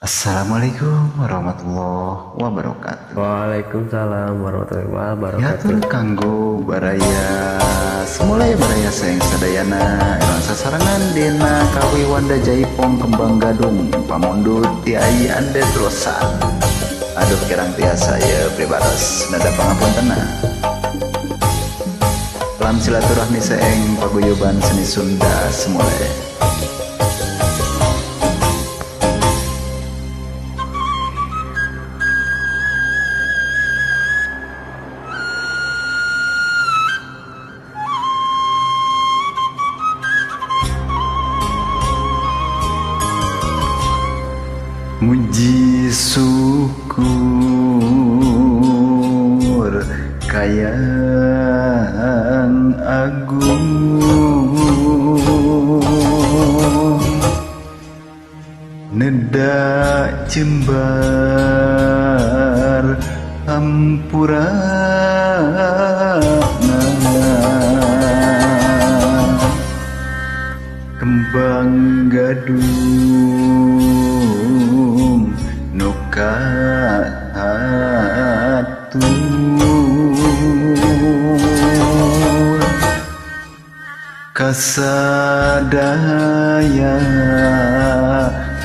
Assalamualaikum warahmatullahi wabarakatuh. Waalaikumsalam warahmatullahi wabarakatuh. Hatur kanggo baraya semulai baraya sayang sadayana elang sasarengan dina kawi Wanda Jaipong Kembang Gadung pamundut ti Ai Ande Rosa. Aduh kirang tiasa ya pribaros nada pangapuntenna. Salam silaturahmi seeng paguyuban seni Sunda semulai. Muji syukur kayang agung neda jembar hampurana kembang gadung nuka hatur kasadaya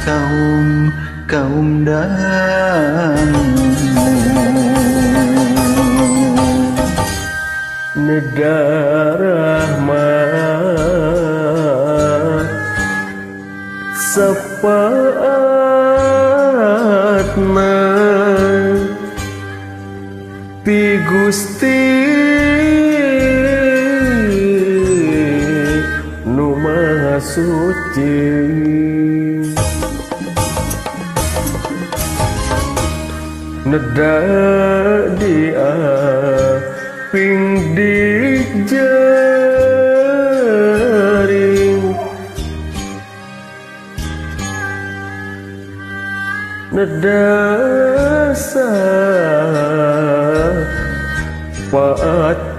kaum kaum dangu neda rahmat sepaatna ti Gusti nu Maha Suci neda dia ping di jaring neda sapaat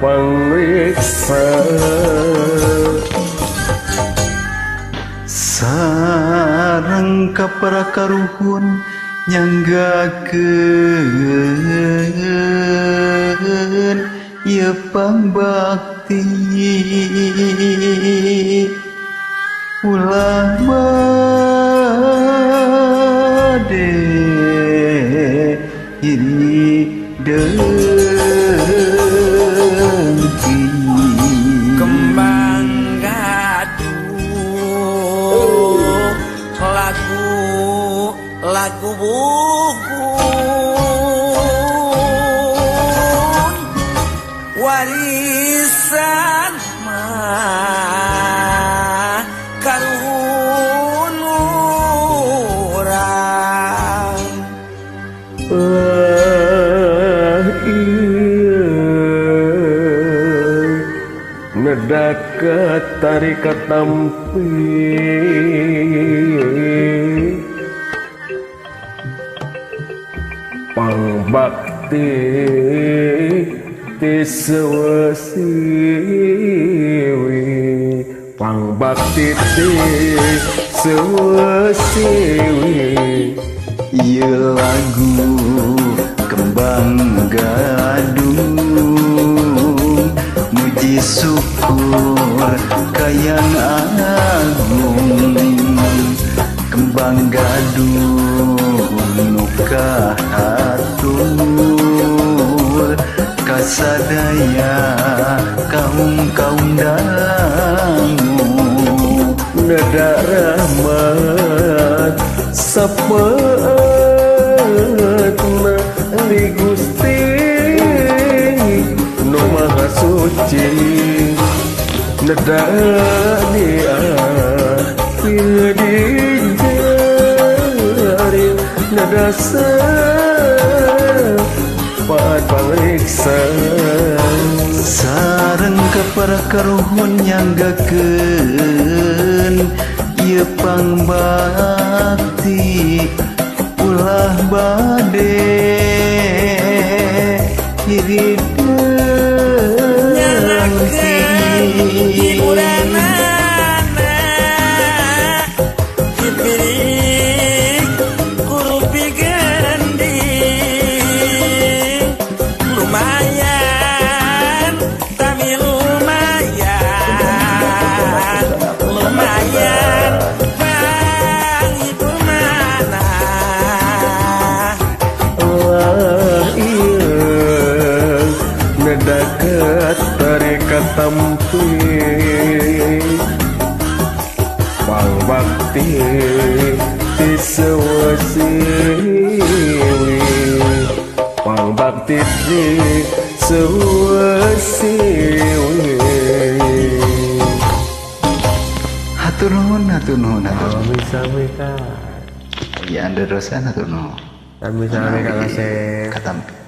pangriksa sareng kapara karuhun nyanggakeun ieu pangbakti ulah bade iri dengki kembang gadung lagu lagu buhun warisan mah karuhun urang. Neda katarik katampi pangbakti ti sewesiwi pangbakti ti sewesiwi ieu lagu kembang gadung muji syukur kayang agung kembang gadung nuka hatur kasadaya kaum kaum dangu neda rahmat sapaatna li Gusti nu Maha Suci neda dia di jari neda sapaat pangriksa sareng kapara karuhun nyanggakeun ieu pangbakti ulah bade iri dengki hiburanana dipirik ku sewesiwi pangbakti di sewesiwi. Hatur nuhun, hatur nuhun, hatur nuhun. Sami-sami Kang. Ya Anda dosen hatur nuhun. Sami-sami Kang Asep. Katampi.